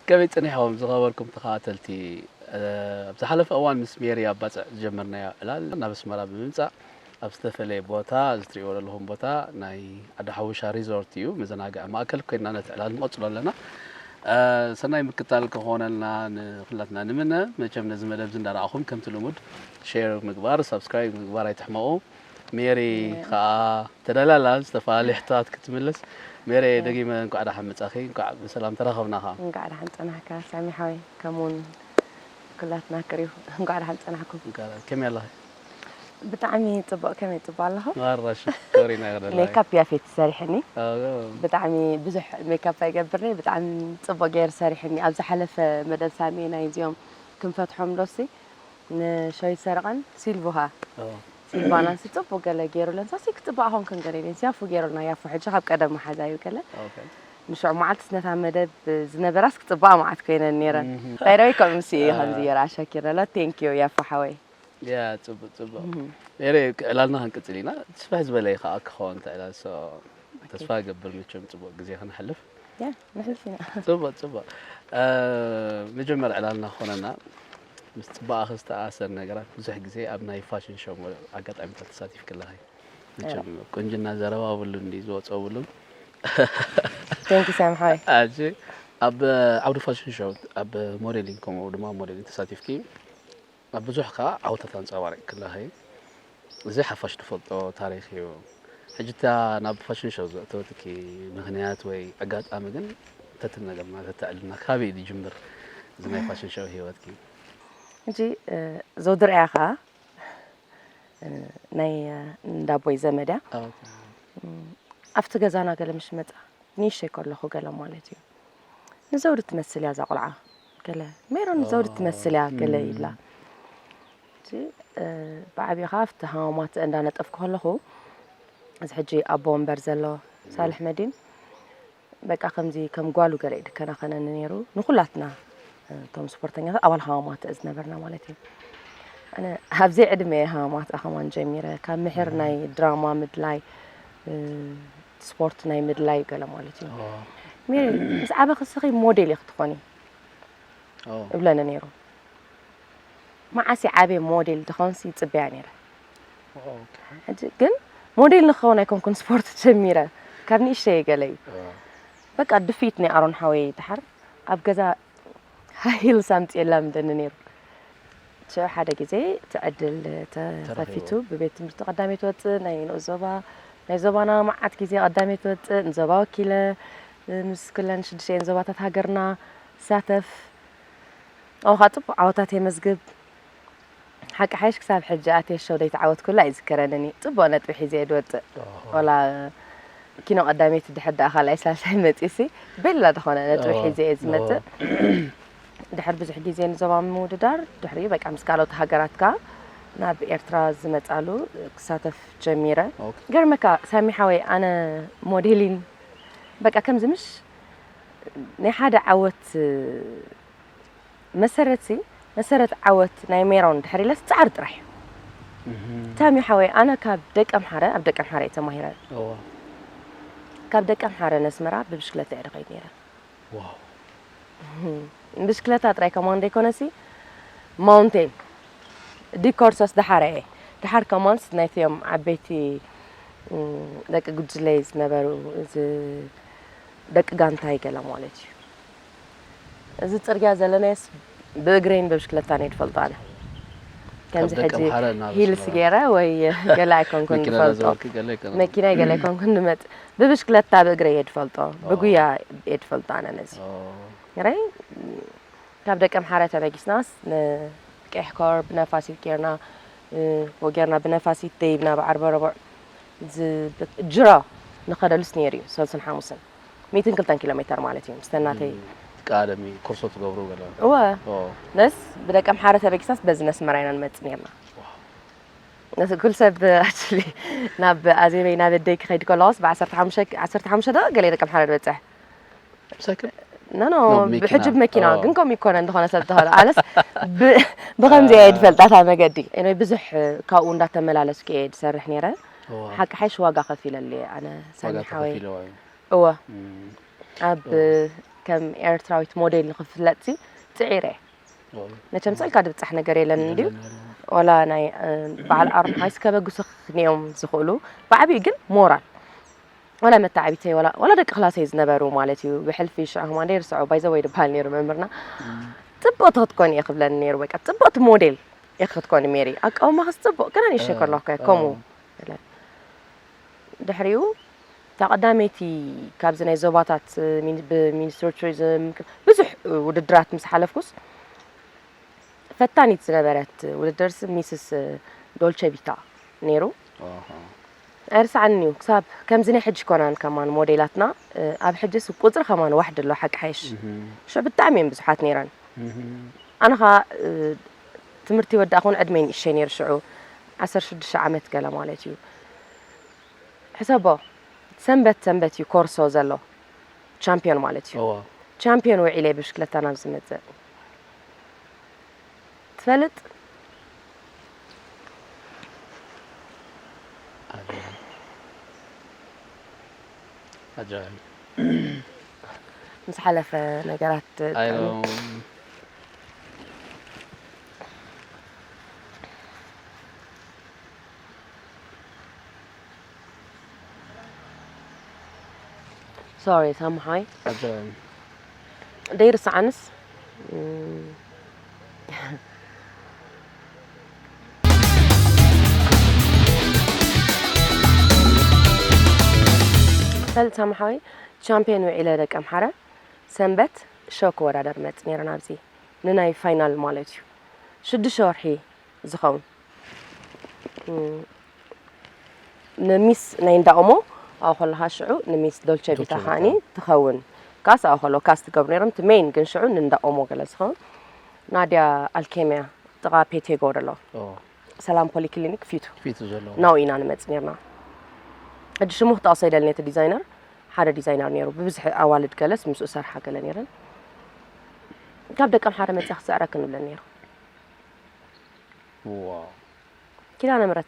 ከመይ ጸኒሕኩም ዝኸበርኩም ተኸታተልቲ? ኣብ ዝሓለፈ እዋን ምስ ሜሪ ኣባጽዕ ዝጀመርናዮ ዕላል ናብ ኣስመራ ብምምጻእ ኣብ ዝተፈለየ ቦታ፣ እዚ ትርእይዎ ዘለኹም ቦታ ናይ ዓዲ ሓውሻ ሪዞርት እዩ፣ መዘናግዒ ማእከል ኮይንና ነቲ ዕላል ንቐጽሎ ኣለና። ሰናይ ምክታል ክኾነልና ንኹላትና ንምነ። መቸም ነዚ መደብ እዚ እንዳረኣኹም ከምቲ ልሙድ ሼር ምግባር፣ ሳብስክራይብ ምግባር ኣይትሕመቑ። ሜሪ ከኣ ተዳልያ ኣላ ዝተፈላለየ ሕቶታት ክትምልስ። ሜሪ፣ ደጊመ እንኳዕ ደሓን መጻኺ፣ እንኳዕ ብሰላም ተራኸብና ከኣ። እንኳዕ ደሓን ጸናሕካ ሳሚ ሓወይ፣ ከምኡውን ኩላትና ክሪኹ እንኳዕ ደሓን ጸናሕኩም። እንኳዕ፣ ከመይ ኣለኺ? ብጣዕሚ ጽቡቕ፣ ከመይ ጽቡቕ ኣለኹ? ማራ ሽኮሪና ይቕደላ። ሜካፕ ያፌት ሰሪሕኒ። ኣዎ። ብጣዕሚ ብዙሕ ሜካፕ ኣይገብርኒ፣ ብጣዕሚ ጽቡቕ ገይሩ ሰሪሕኒ። ኣብ ዝሓለፈ መደብ ሳሚ ናይ እዚኦም ክንፈትሖም ዶሲ ንሸዊት ሰረቐን ሲልቮኻ። ኣዎ። ሲልቫናንሲ ጽቡቕ ገለ ገይሩለን። ሳሲ ክጽባቕ ኾንክን ገለ ኢለን። ሲያፉ ገይሩልና ያፉ ሕጂ ካብ ቀደም መሓዛ እዩ ገለ። ኦኬ። ንሽዑ መዓልትስ ነታ መደብ ዝነበራስ ክጽባቕ መዓት ኮይነን ነይረን። እህ። ባይ ዘ ወይ ከምኡ ሲ እዩ ከምዚ ገይራ ኣሸኪረላ። ቴንክ ዩ ያፉ ሓወይ። ያ፣ ጽቡቕ፣ ጽቡቕ። እህ። ኤረ፣ ዕላልና ክንቅጽል ኢና። ስፍሕ ዝበለ እዩ ከኣ ክኸውን እቲ ዕላል። ሶ፣ ኦኬ። ተስፋ እገብር መቸም ጽቡቕ ግዜ ክነሕልፍ። ያ፣ ንሕልፍ ኢና። ጽቡቕ፣ ጽቡቕ። እ፣ መጀመርያ ዕላልና ክኾነና፣ ምስ ጽባቐኺ ዝተኣሳሰር ነገራት ብዙሕ ግዜ ኣብ ናይ ፋሽን ሾው ኣጋጣሚታት ተሳቲፍኪ ኣለኺ። መቸም ቁንጅና ዘረባ የብሉን ድዩ ዝወጾ የብሉን። ቴንክ ዩ ሳሚ ሓወይ። ኣጂ፣ ኣብ ዓውዲ ፋሽን ሾው፣ ኣብ ሞዴሊንግ ከምኡ ድማ ሞዴሊንግ ተሳቲፍኪ ኣብ ብዙሕ ከኣ ዓወታት ኣንጸባሪቕኪ ኣለኺ። እዚ ሓፋሽ ንፈልጦ ታሪኽ እዩ። ሕጂ እታ ናብ ፋሽን ሾው ዘእተወትኪ ምኽንያት ወይ ኣጋጣሚ ግን እንተትነግርና፣ እንተተዕልልና፣ ካበይ እዩ ዝጅምር እዚ ናይ ፋሽን ሾው ህይወትኪ? ሕጂ፣ እ፣ ዘውዲ ርኣያ ከኣ፣ እ፣ ናይ፣ እ፣ እንዳቦይ ዘመድ እያ። ኦኬ። እም፣ ኣብቲ ገዛና ገለ ምስ መጻ፣ ንእሽተይ ከለኹ ገለ ማለት እዩ። ንዘውዲ ትመስል እያ እዛ ቆልዓ፣ ገለ፣ ሜሮን ንዘውዲ ትመስል እያ፣ ገለ እም። ይብላ። እቲ፣ እ፣ ብዓቢኡ ኸዓ ኣብቲ ሃዋማት እንዳነጠፍኩ ከለኹ፣ እዚ ሕጂ ኣቦ ወንበር ዘሎ ሳልሕ መዲን፣ በቃ ከምዚ ከም ጓሉ ገለ እዩ ድከናኸነኒ ነይሩ። ንኹላትና፣ እ፣ እቶም ስፖርተኛታት ኣባል ሃዋማት ዝነበርና ማለት እዩ። ኣነ ኣብዘይ ዕድመ እየ ሃዋማት ከማን ጀሚረ። ካብ ምሒር ናይ ድራማ ምድላይ፣ እ፣ ስፖርት ናይ ምድላይ ገለ ማለት እዩ። ኦ። ሜሪ፣ ምስ ዓበኺ እስኺ ሞዴል ኢኺ ትኾኒ ኦ። እብለኒ ነይሩ። መዓስ ይዓብየ ሞዴል ድኾንሲ ይጽበያ ነይረ። ኦ፣ ኦኬ። ሕጂ ግን ሞዴል ንክኸውን ኣይኮንኩን ስፖርት ጀሚረ። ካብ ንእሽተይ ገለ እዩ። ኦ። በቃ ድፍኢት ናይ ኣሮን ሓወይ ድሓር ኣብ ገዛ ሃይ ሂልስ ኣምጽኤ ላምደኒ ነይሩ። ሽዑ ሓደ ግዜ እቲ ዕድል ተኸፊቱ፣ ተረኺቡ። ብቤት ትምህርቲ ቀዳመይ ትወጽእ፣ ናይ ንኡስ ዞባ፣ ናይ ዞባና መዓት ግዜ ቀዳመይ ትወጽእ፣ ንዞባ ወኪለ፣ ምስ ኩለን ሽዱሽተን ዞባታት ሃገርና ይሳተፍ። ኣብኡ ኸዓ ጽቡቕ ዓወታት የመዝግብ። ሓቂ ሓይሽ ክሳብ ሕጂ ኣትየ ሸው ዘይተዓወትኩላ ኣይዝከረንን እዩ። ጽቡቕ ነጥቢ ሒዘ እየ ዝወጽእ። ኦሆ። ወላ ኪኖ ቀዳመይቲ ድሕር ደኣ ካልኣይ ሳልሳይ መጺእሲ ቤላ ዝኾነ ነጥቢ ኦ፣ ሒዘ እየ ዝመጽእ። ኦ። ድሕር ብዙሕ ግዜ ንዞባ ምውድዳር፣ ድሕሪኡ በቃ ምስ ካልኦት ሃገራት ከኣ ናብ ኤርትራ ዝመጻሉ ክሳተፍ ጀሚረ። ኦኬ። ገርመካ ሳሚ ሓወይ፣ ኣነ ሞዴሊን በቃ ከምዚ ምሽ ናይ ሓደ ዓወት መሰረትሲ፣ መሰረት ዓወት ናይ ሜሮን ድሕር ኢለስ ጻዕሪ ጥራሕ እዩ። እህ። ሳሚ ሓወይ፣ ኣነ ካብ ደቀምሓረ፣ ኣብ ደቀምሓረ እየ ተማሂረ። እዋ። ካብ ደቀምሓረ ነስመራ ብብሽክለታ እየ ድኸይድ ነይረ። ዋው። ብሽክለታ ጥራይ ከማን ደይኮነሲ፣ ማውንቴን፣ ዲኮርሶስ ደሓረ እየ። ደሓር ከማንስ ናይቶም ዓበይቲ፣ እም፣ ደቂ ጉጅለይ ዝነበሩ፣ እዚ ደቂ ጋንታይ ገለ ማለት እዩ። እዚ ጽርግያ ዘለናዮስ ብእግረይን ብብሽክለታን እየ ዝፈልጦ ኣነ። ከምዚ ካብ ደቀ ሕጂ ምሓረ ናብ ሂልስ ኣስመራ። ገይረ ወይ ገለ ኣይኮንኩን መኪና ዝፈልጦ። እናዘወርኪ ገለ ኣይኮነን። መኪናይ ገለ ኣይኮንኩን ዝመጽእ። ብብሽክለታ ብእግረይ እየ ዝፈልጦ። ኦ። ብጉያ እየ ዝፈልጦ ኣነ ነዚ። ኦ። ገረይ ካብ ደቀ ምሓረ ተበጊስናስ ንቀይሕ ኮር ብነፋሲት ጌርና፣ እ፣ ጌርና ብነፋሲት ደይብና ብዓርበ ረቡዕ ዝ-፣ ጅሮ ንኸደሉስ ነይሩ እዩ፣ ሰሉስን ሓሙስን። ሚእትን ክልተን ኪሎ ሜተር ማለት እዩ፣ ምስ ተናተይ። እም፣ ቀደሚ ኩርሶ ትገብሩ ገለ? እወ። ኦ። ነስ ብደቀ ምሓረ ተበጊስናስ በዚ ነስመራ ኢና ንመጽእ ነይርና። ዋው። ነስ ኩል ሰብ ኣክቹሊ ናብ ኣዜበይ ናብ ኣደይ ክኸይድ ከለኹስ ብዓሰርተ ሓሙሽተ፣ ዓሰርተ ሓሙሽተ ደቂቕ ገለ ደቀ ምሓረ ዝበጽሕ። ብሳይክል? ኖ፣ ኖ፣ ኖ፣ ብመኪና። ብሕጂ ብመኪና፣ ኦ። ግን ከምኡ ይኮነ እንተኾነ ሰብ ተኸሎ። ኣነስ ብ-፣ ብኸምዚ እየ አ። ዝፈልጣ እታ መገዲ። ኤኒወይ፣ ብዙሕ ካብኡ እንዳተመላለስኩ እየ ዝሰርሕ ነይረ። እዋ። ሓቂ ሓይሽ ዋጋ ከፊለሉ እየ ኣነ፣ ዋጋ ሳሚ ሓወይ። ተኸፊልዎ እዩ። እወ። እም። ኣብ እዋ። ከም ኤርትራዊት ሞዴል ንኽፍለጥሲ ጽዒረ። መቸም ጸልካ ድብጻሕ ነገር የለን እንድዩ። ወላ ናይ በዓል ኣሮን ሃይስ ከበግሱ ክኽንዮም ዝኽእሉ ብዓቢኡ ግን ሞራል፣ ወላ መተዓቢተይ ወላ ደቂ ክላሰይ ዝነበሩ ማለት እዩ። ብሕልፊ ሽዑ ከማን ደይርስዖ ባይዘ ወይ ድበሃል ነይሩ መምህርና። ጽብቕቲ ክትኮን እየ ክብለኒ ነይሩ። በቃ ጽብቕቲ ሞዴል እየ ክትኮኒ ሜሪ፣ ኣቃውማኽስ ጽቡቕ፣ ገና ንእሽተይ ከለኹ እየ ከምኡ። ድሕሪኡ እታ ቀዳመይቲ ካብዚ ናይ ዞባታት ብሚኒስትሪ ቱሪዝም ብዙሕ ውድድራት ምስ ሓለፍኩስ፣ ፈታኒት ዝነበረት ውድድርስ ሚስስ ዶልቸ ቪታ ነይሩ። ኣይርሳዓንን እዩ። ክሳብ ከምዚ ናይ ሕጂ ኮናን ከማን ሞዴላትና ኣብ ሕጅስ ቁፅሪ ከማን ዋሕድ ኣሎ ሓቂ ሓይሽ። ሽዑ ብጣዕሚ እየን ብዙሓት ነይረን። ኣነ ኸዓ ትምህርቲ ወዳእኹን ዕድመይ ንእሸይ ነይሩ ሽዑ ዓሰርተ ሽዱሽተ ዓመት ገለ ማለት እዩ። ሕሰቦ ሰንበት ሰንበት እዩ ኮርሶ ዘሎ ቻምፒዮን ማለት እዩ። ቻምፒዮን ውዒለ ብሽክለታ ናብ ዝመፅእ ትፈልጥ ኣጃይብ ምስ ሓለፈ ነገራት ኣይሎም ሶሪ ሳምሓይ ኣጃይብ ደይርስዓንስ ፈልጥ ሳምሓይ ቻምፒዮን ውዒለ ደቂ ኣምሓረ ሰንበት ሾው ክወዳደር መጽ ነይረ ናብዚ ንናይ ፋይናል ማለት እዩ ሽዱሽተ ወርሒ ዝኸውን ንሚስ ናይ እንዳኦሞ ኣብኡ ከለኻ ሽዑ ንሚስ ዶልቸ ቪታ ከዓኒ ትኸውን ካስ ኣብኡ ከለዉ ካስ ትገብሩ ነይሮም እቲ ሜይን ግን ሽዑ ንእንዳኦሞ ገለ ዝኸውን ናድያ ኣልኬምያ ጥቓ ፔቴጎ ደሎ ሰላም ፖሊክሊኒክ ፊቱ ፊቱ ዘሎ ናው ኢና ንመጽ ነርና ሕጂ ሽሙ ክጠቕሶ ይደልኒ እቲ ዲዛይነር ሓደ ዲዛይነር ነይሩ ብብዝሒ ኣዋልድ ገለስ ምስኡ ሰርሓ ገለ ነይረን ካብ ደቀም ሓደ መጽያ ክስዕረክ ንብለን ነይሩ ዋው ኪዳነ ምረት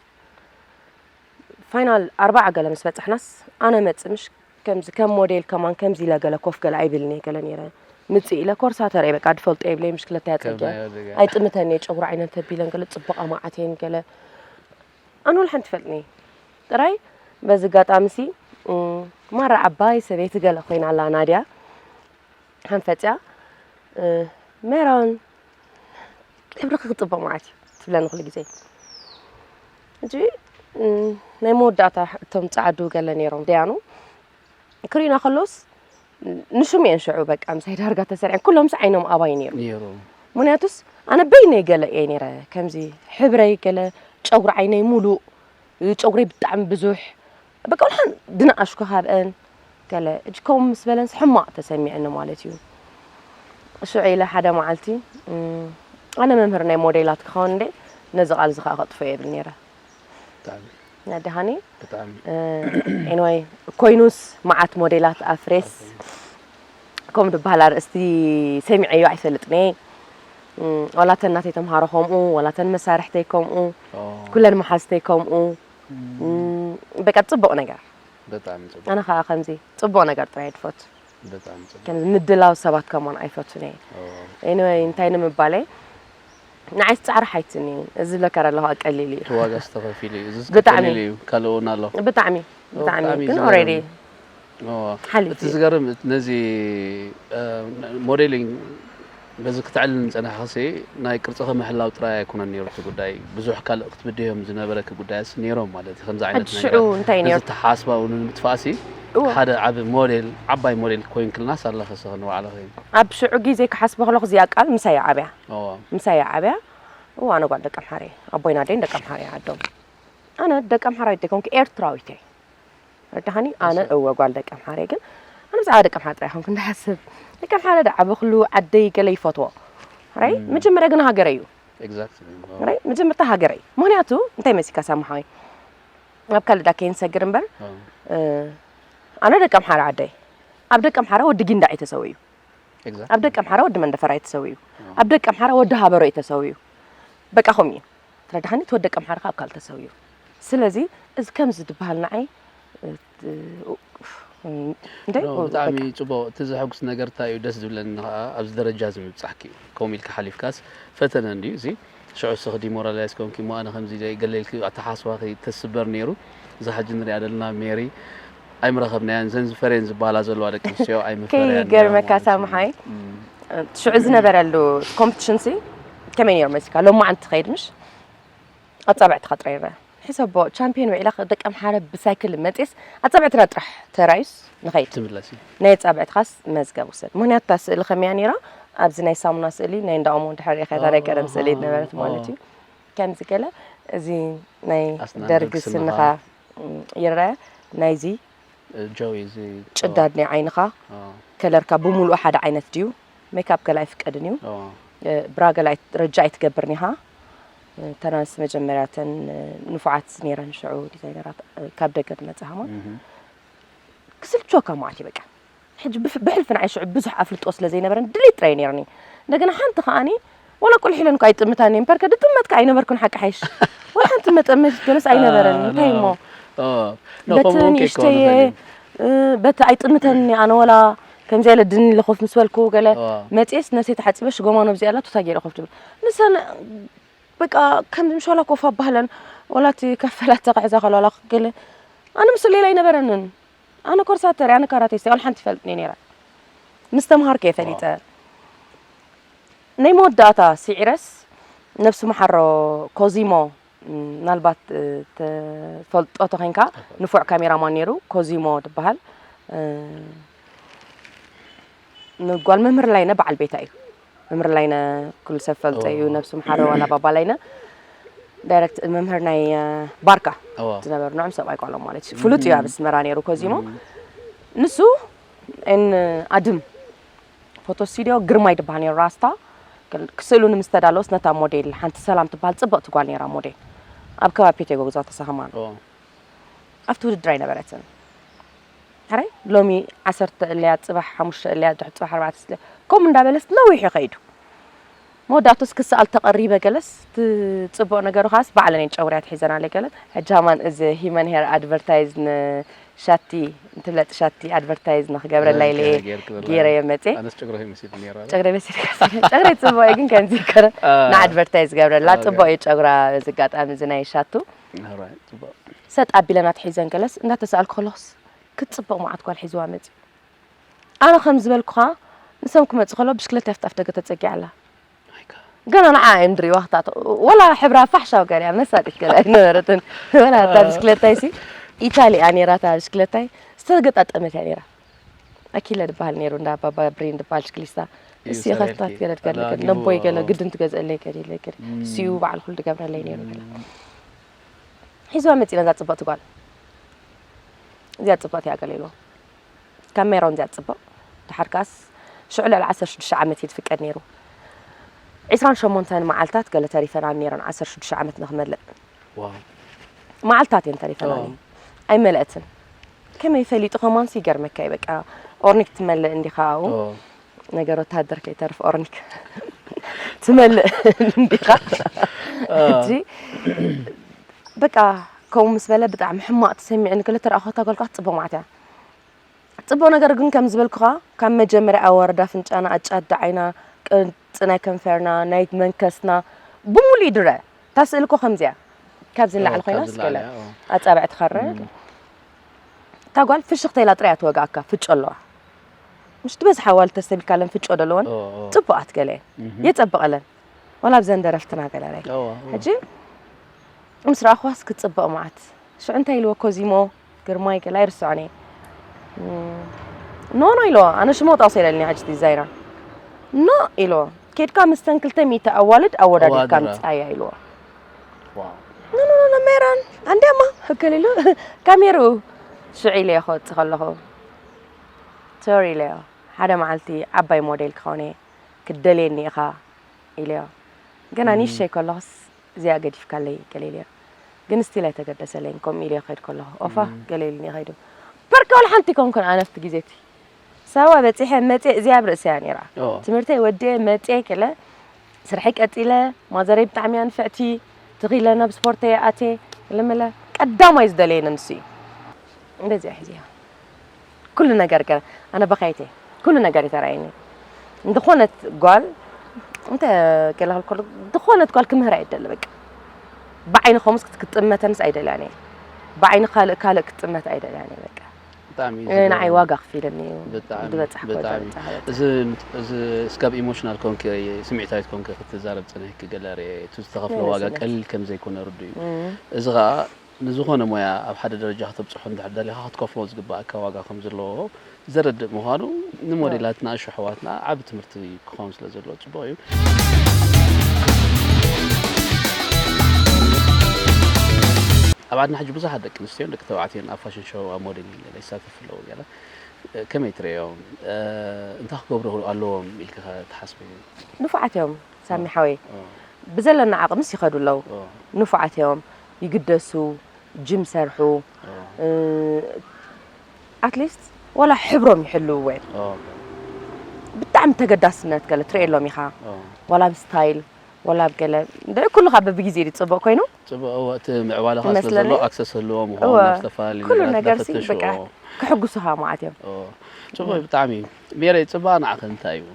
ፋይናል ኣርባዓ ገለ ምስ በጻሕናስ ኣነ መጽ ምሽ ከምዚ ከም ሞዴል ከማን ከምዚ ኢለ ገለ ኮፍ ገለ ኣይብልን እየ ገለ ነይረ ምጽእ ኢለ ኮርሳተር እየ በቃ ድፈልጦ የብለይ ምሽ ክለተ ያጸገ ኣይጥምተን እየ ጨጉሪ ዓይነት ተቢለን ገለ ጽቡቕ ኣማዓት እየን ገለ ኣነ ወላ ሓንቲ ፈልጥኒ ጥራይ በዚ ኣጋጣሚ ሲ ማራ ዓባይ ሰበይቲ ገለ ኮይና ኣላ ናድያ ሓንፈጽያ ሜሮን ሕብርኺ ክጽብቕ ማለት እዩ ትብለኒ ኩሉ ግዜ ሕጂ ናይ መወዳእታ እቶም ጸዓዱ ገለ ነይሮም ደያኑ ክሪና ከሎስ ንሹም እየን ሽዑ በቃ ምሳይ ዳርጋ ተሰሪዐን ኩሎም ምስ ዓይኖም ኣባይ ነይሩ ነይሩ ምክንያቱስ ኣነ በይነይ ገለ እየ ነይረ ከምዚ ሕብረይ ገለ ጨጉሪ ዓይነይ ሙሉእ ጨጉረይ ብጣዕሚ ብዙሕ በቃ ወላ ድንኣሽኩ ካብአን ገለ እጅ ከምኡ ምስ በለንስ ሕማቕ ተሰሚዐኒ ማለት እዩ ሽዑ ኢለ ሓደ መዓልቲ ኣነ መምህር ናይ ሞዴላት ክኸውን እንደ ነዚ ቃል እዚ ከዓ ከጥፎ የብል ነይረ ብጣዕሚ ነድሃኒ ብጣዕሚ ኤንዋይ ኮይኑስ መዓት ሞዴላት ኣፍሬስ ከም ድበሃል ኣርእስቲ ሰሚዐዮ ኣይፈልጥን እየ ዋላተን ናተይ ተምሃሮ ከምኡ ዋላተን መሳርሕተይ ከምኡ ኩለን መሓዝተይ ከምኡ በቃ ፅቡቕ ነገር ብጣዕሚ ፅቡቅ ኣነ ከዓ ከምዚ ፅቡቕ ነገር ጥራይ ድፈቱ ብጣዕሚ ፅቡቅ ከምዚ ምድላው ሰባት ከማን ኣይፈቱን እየ ኦ፣ ኤኒወይ እንታይ ንምባለይ ንዓይስ ፃዕሪ ሓይትኒ እዚ ዝብለካ ኣለኹ ቀሊል እዩ እቲ ዋጋ ዝተኸፊሉ እዩ እዚ ብጣዕሚ። ዝከፈልሉ እዩ ካልእ እውን ኣሎ ብጣዕሚ ብጣዕሚ ብጣዕሚ ግን ዝገርም። ኦሬዲ ኦ፣ ሓሊፉ እቲ ዝገርም ነዚ እ፣ ሞዴሊንግ በዚ ክትዕልል ዝፀናሕክሲ ናይ ቅርፅኺ ምሕላው ጥራይ ኣይኮነን ነይሩ እቲ ጉዳይ ብዙሕ ካልእ ክትብድዮም ዝነበረኪ ጉዳያት ነይሮም ማለት እዩ ከምዚ ዓይነት ሕጂ ሽዑ እንታይ ነይሩ ተሓስባ እውን ንምጥፋእሲ እወ። ሓደ ዓብ ሞዴል ዓባይ ሞዴል ኮይንክልና ሳለኸ ሰኸ ንባዕልኺ ኣብ ሽዑ ግዜ ክሓስቦ ከለኹ እዚኣ ቃል ምሳይ ዓብያ ኦ፣ ምሳይ ዓብያ እዋ ኣነ ጓል ደቂ ኣምሓረ ኣቦይና ደይን ደቂ ኣምሓረ ዓዶም ኣነ ደቂ ኣምሓራዊት ደይኮንኩ ኤርትራዊት እየ ረዳሃኒ ኣነ እወ ጓል ደቂ ኣምሓረ ግን ኣነ ብዛዕባ ደቂ ኣምሓረ ጥራይ ኮንኩ እንዳሓስብ ደቂ ኣምሓረ ዳ ዓበኽሉ ዓደይ ገለ ይፈትዎ ራይ መጀመርያ ግን ሃገረ እዩ exactly። ራይ መጀመርታ ሃገረ እዩ ምክንያቱ እንታይ መሲካ ሳምሓዊ ኣብ ካልእ ዳ ከይንሰግር እምበር ኣነ ደቂ ኣምሓረ ዓደይ ኣብ ደቂ ኣምሓረ ወዲ ጊንዳዕ እዩ ተሰውዩ ኣብ ደቂ ኣምሓረ ወዲ መንደፈራ እዩ ተሰውዩ ኣብ ደቂ ኣምሓረ ወዲ ሃበሮ እዩ ተሰውዩ በቃ ከምኡ እዩ ትረዳሓኒ እቲ ወዲ ደቂ ኣምሓረ ካብ ካልእ ተሰውዩ ስለዚ እዚ ከምዚ ዝበሃል ንዓይ እንደ ብጣዕሚ ፅቡቅ። እቲ ዘሐጉስ ነገር እንታይ እዩ ደስ ዝብለኒ ከዓ ኣብዚ ደረጃ እዚ ምብፃሕኪ እዩ። ከምኡ ኢልካ ሓሊፍካስ ፈተነ እንድዩ እዚ። ሽዑ እስኺ ዲሞራላይዝ ኮንኪ፣ እሞ ኣነ ከምዚ ገለ ኢልኪ ኣተሓስባኺ ተስበር ነይሩ። እዛ ሕጂ ንሪኣ ዘለና ሜሪ ኣይምረኸብናያን። ዘን ዝፈርየን ዝበሃላ ዘለዋ ደቂ ኣንስትዮ ኣይምፈርያን። ከይገርመካ ሳምሓይ፣ ሽዑ ዝነበረሉ ኮምፒቲሽን ሲ ከመይ ነይሩ መሲልካ? ሎማዓንቲ ትኸይድ ምሽ ኣጻብዕትኻ ጥራይ ይረኣ። ሕሰቦ ቻምፒዮን ውዒላ ደቂ ኣምሓረ ብሳይክል መፅየስ ኣጻብዕትና ጥራሕ ተራዩስ ንኸይድ። ትምለሲ። ናይ ኣጻብዕትኻስ መዝገብ ውሰድ። ምክንያቱ እታ ስእሊ ከመያ ነይራ? ኣብዚ ናይ ሳሙና ስእሊ ናይ እንዳ ኦሞ እንድሕር ሪኢኻ እታ ናይ ቀደም ስእሊ ዝነበረት ማለት እዩ። ከምዚ ገለ እዚ ናይ ኣስናን ደርጊ ደርጊ ስንኻ ስንኻ። ይረአ። ናይዚ ጆይ እዚ ጭዳድ ናይ ዓይንኻ ኦ፣ ከለርካ ብምሉኡ ሓደ ዓይነት ድዩ? ሜክኣፕ ገለ ኣይፍቀድን እዩ። ኦ፣ ብራ ገለ ኣይት- ረጃ ኣይትገብርን ኢኻ። እተን ኣንስቲ መጀመርያ እተን ንፉዓት ነይረን ሽዑ ዲዛይነራት ካብ ደገ ዝመጻ ከማን እህ። ክስልችወካ ማለት እዩ በቃ። ሕጂ ብፍ- ብሕልፊ ንዓይ ሽዑ ብዙሕ ኣፍልጦ ስለ ዘይነበረን ድሌት ጥራይ ነይርኒ። እንደገና ሓንቲ ከኣኒ ወላ ቁልሕ ኢለን እኳ ኣይጥምታን እምበር ከ ድጥመትካ ኣይነበርኩን ሓቂ ሓይሽ ወላ ሓንቲ መጠመት ገለስ ኣይነበረን። እንታይ እሞ ኦ፣ ኖ፣ በቲ ከምኡ እውን ንእሽተየ ከይከውን ይኽእል እዩ። እ፣ በቲ ኣይጥምተኒ ኣነ ወላ ከምዚ ኢለ ድኒ ለኾፍ ምስ በልኩ ገለ ዋ። መፅየስ ነሰይ ተሓፂበ ሽጎማ ነብዚ ኣላ ቱታ ገይረ ኮፍ ድብል ንሰን በቃ ከምዚ ምሽ ዋላ ኮፍ ኣባህለን ወላ እቲ ከፈላት ተኽሕዛ ከለዋላ ገለ ኣነ ምስ ሌላ ኣይነበረንን። ኣነ ኮርሳተር ኣነ ካራቴስተ ወላ ሓንቲ ይፈልጥኒ ነይራ። ምስ ተምሃርኩ እየ ፈሊጠ። ናይ መወዳእታ ስዒረስ ነብሲ መሓሮ ኮዚሞ ምናልባት ትፈልጦ ተኾይንካ ንፉዕ ካሜራማን ነይሩ ኮዚሞ ዝበሃል። ንጓል መምህር ላይነ በዓል ቤታ እዩ። መምህር ላይነ ኩሉ ሰብ ፈልጦ እዩ። ነብሱ መሓረ ዋላ ባባ ላይነ ዳይሬክት መምህር ናይ ባርካ እዋ። ዝነበሩ ንዕም ሰብኣይ ጓሎም ማለት እዩ። ፍሉጥ እዩ ኣብ ኣስመራ ነይሩ ኮዚሞ። ንሱ ን ኣድም ፎቶ ስቱዲዮ ግርማይ ዝበሃል ነይሩ ራስታ ክስእሉ ንምስተዳለወስ ነታ ሞዴል ሓንቲ ሰላም ትበሃል ፅብቕቲ ጓል ነይራ ሞዴል ኣብ ከባቢ ፔቴጎ ግዛው ተሳኸማን ኦ፣ ኣብቲ ውድድር ኣይነበረትን። ሕራይ ሎሚ ዓሰርተ እለያ ፅባሕ ሓሙሽተ እለያ ድሕሪ ፅባሕ ኣርባዕተ ስለ ከምኡ እንዳበለስ ነዊሕ ይኸይዱ። መወዳእቶስ ክሰኣል ተቐሪበ ገለስ እቲ ፅቡቕ ነገሩ ከዓስ ባዕለን እየን ጨጉርያ ትሒዘናለይ ገለ ሕጂ ሃማን እዚ ሂመን ሄር ኣድቨርታይዝ ንሻቲ እንትፍለጥ ሻቲ ኣድቨርታይዝ ንክገብረላ ኢለ እየ ገይርክ ዘላ። ገይረዮ መፅየ። ኣነስ ጨጉሪ ይመስል ነይራ። ጨጉሪ መሲልካ ጨጉሪ ፅቡቕ እዩ ግን ከምዚ ይኮነ አ። ንኣድቨርታይዝ ገብረላ ኦኬ። ፅቡቕ እዩ ጨጉራ በዚ ኣጋጣሚ እዚ ናይ ሻቱ ኦራይት፣ ጽቡቕ። ሰጥ ኣቢለን ኣትሒዘን ገለስ እንዳተሰኣልኩ ከለኹስ ክትጽብቕ መዓት ጓል ሒዝዋ መጺኡ። ኣነ ከም ዝበልኩኻ ንሶም ክመጹ ከለዉ ብሽክለታ እያ ኣፍ ደገ ተጸጊዓ ኣላ። ማይ ጋድ። ገና ንዓ እዮም ድሪዋ ክታቶ ወላ ሕብራ ፋሕሻው ገለ እያ መሳጢት ገለ ኣይነበረትን። ወላ እታ ብሽክለታይ ሲ ኢታሊ እያ ነይራ እታ ብሽክለታይ ዝተገጣጠመት እያ ነይራ። ኣኪለ ዝበሃል ነይሩ እንዳ ባባ ብሬን ዝበሃል ሽክሊስታ እዩ እሱ ኢኻ ሰሪሕልኪ። ክታት ገለ ገለ ኣላ ገለ ጊቡ፣ ነቦይ ገለ ኣዎ። ግድን ትገዝአለይ ገለ ኢለ ገለ እሱ እዩ ባዕሉ ኩሉ ዝገብረለይ ነይሩ ገለ ሒዝዋ መፂና እዛ ፅብቕቲ ጓል እዚኣ ፅብቕቲ እያ ገለ ኢልዎ ካብ ሜሮን እዚኣ ፅብቕ ድሓር ከዓስ ሽዑ ልዕሊ ዓሰርተ ሽዱሽተ ዓመት እዩ ዝፍቀድ ነይሩ ዕስራን ሸሞንተን መዓልታት ገለ ተሪፈና ነይረን ዓሰርተ ሽዱሽተ ዓመት ንክመልእ ዋው። መዓልታት እየን ተሪፈና ኦ። ነይሩ ኣይመለእትን ከመይ ፈሊጡ ከማንስ ይገርመካ እዩ በቃ ኦርኒክ ትመልእ እንዲኻ ኣብኡ ኦ። ነገር ወታደር ከይተርፍ ኦርኒክ ትመልእ እንዲኻ ሕጂ በቃ ከምኡ ምስ በለ ብጣዕሚ ሕማቕ ተሰሚዑኒ ክልተ ረኣኹ እታ ጓል ከዓ ትፅብቕ ማለት እያ ፅቡቕ ነገር ግን ከም ዝበልኩኻ ካብ መጀመርያ ኣወረዳ ፍንጫና ኣጫዳ ዓይና ቅርፂ ናይ ከንፈርና ናይ መንከስና ብምሉእ ይድረ እታ ስእሊ እኮ ከምዚያ ካብዚ ንላዕሊ ኦ፣ ኮይና ካብዚ ስገለ ንላዕሊ፣ ኦ። ኣፃብዕቲ ከረ እታ ጓል ፍሽኽተ ኢላ ጥራይ እያ ትወግኣካ ፍጮ ኣለዋ ምሽ ትበዝሓ ኣዋልድ ተስተብሂልካለን ፍጮ ዘለወን ኦ፣ ኦ። ፅቡቓት ገለ እየን የፀብቐለን ዋላ ኣብዘን ደረፍትና ገለ ናይ ኦ፣ ኦ። ሕጂ ምስ ረኣኽዋስ ክትፅብቕ መዓት ሽዑ እንታይ ኢልዎ ኮዚሞ ግርማይ ገለ ኣይርስዖን እየ ኖ ኖ ኢልዎ ኣነ ሽሞ ጠቕሰ ኢለኒ ሕጂ ዲዛይነር ኖ ኢልዎ ኬድካ ምስተን ክልተ ሚእቲ ኣዋልድ ኣወዳዲርካ ኣዋድራ። ምፅኣያ ኢልዎ ዋው። ኖ ኖ ኖ ሜራን ኣንዲያማ ህከል ኢሉ ካሜርኡ ሽዑ ኢለዮ ክወፅእ ከለኹ ሶሪ ኢለዮ ሓደ መዓልቲ ዓባይ ሞዴል ክኸውን እየ ክትደልየኒ ኢኻ ኢለዮ ገና ኒሸይ ከለኹስ እዚኣ ገዲፍካለይ ገለ ኢለዮ ግን ስቲል ኣይተገደሰለይን ከምኡ ኢለዮ ከይድ ከለኹ ኦፋ ገለ ኢሉኒ ከይዱ ፐርከ ወላ ሓንቲ ኮንኩን ኣነ ኣብቲ ግዜ እቲ ሳዋ በፂሐ መፅየ እዚኣ ኣብ ርእሰያ ነይራ ኦ። ትምህርተይ ወድየ መፅየ ከለ ስርሐይ ቀፂለ ማዘረይ ብጣዕሚ እያ ንፍዕቲ ትኺለ ናብ ስፖርተይ ኣትየ ለመለ ቀዳማይ ዝደለየኒ ንሱ እዩ እንደዚኣ ሒዚያ ኩሉ ነገር ገ ኣነ በኻይት እየ። ኩሉ ነገር እዩ ተራእየኒ። ዝኾነት ጓል እንተ ገለ ክልከሉ ዝኾነት ጓል ክምህር ኣይደለ በቃ ብዓይኒ ከምኡስ ክትጥመተንስ ኣይደልያን እየ። ብዓይኒ ካልእ ካልእ ክትጥመት ኣይደልያን እየ በቃ። ብጣዕሚ እዩ ንዓይ ዝገርም። ዋጋ ክፊለኒ እዩ ብጣዕሚ ዝበፅሕ ብጣዕሚ ዝበፅሕ እዚ እዚ እስካብ ኢሞሽናል ኮንክ ስምዒታዊት ኮንክ ክትዛረብ ፀኒሕኪ ገለ ርኤ እቲ ዝተኸፍለ ናይ ዋጋ ስምዒት። ቀሊል ከም ዘይኮነ ርዱ እዩ። እዚ ከዓ ንዝኾነ ሞያ ኣብ ሓደ ደረጃ ከተብፅሖ እንድሕር ደሊኻ ክትከፍሎ ዝግባኣካ ዋጋ ከም ዘለዎ ዘረድእ ምዃኑ ንሞዴላት ንኣሽሑ ኣሕዋትና ዓቢ ትምህርቲ ክኸውን ስለ ዘለዎ ፅቡቕ እዩ። ኣብ ዓድና ሕጂ ብዙሓት ደቂ ኣንስትዮን ደቂ ተባዕትዮን ኣብ ፋሽን ሾው ኣብ ሞዴሊንግ ገለ ይሳተፉ ኣለዉ ገለ ከመይ ትርእዮም? እንታይ ክገብሩ ኣለዎም ኢልካ ትሓስብ? ንፉዓት እዮም ሳሚ ሓወይ ብዘለና ዓቕምስ ይኸዱ ኣለዉ። ንፉዓት እዮም ይግደሱ ጅም ሰርሑ ኣትሊስት ዋላ ሕብሮም ይሕልውዎ እዮም። ብጣዕሚ ተገዳስነት ገለ ትርእየሎም ኢኻ ዋላ ብስታይል ዋላ ብገለ እንደ ኩሉ ካብ በብግዜ ድዩ ፅቡቕ ኮይኑ ፅቡቕ እወ እቲ ምዕባለ ከዓ ስለ ይመስለኒ። ዘሎ ኣክሰስ ህልዎም እወ ይኸውን ዝተፈላለዩ ኩሉ ነገራት ነገር ሲ እንዳፈተሹ በቃ ክሕጉሱኻ ማለት እዮም። ፅቡቕ እዩ ብጣዕሚ። ሜሬ ፅባቐ ንዓኸ እንታይ እዩ?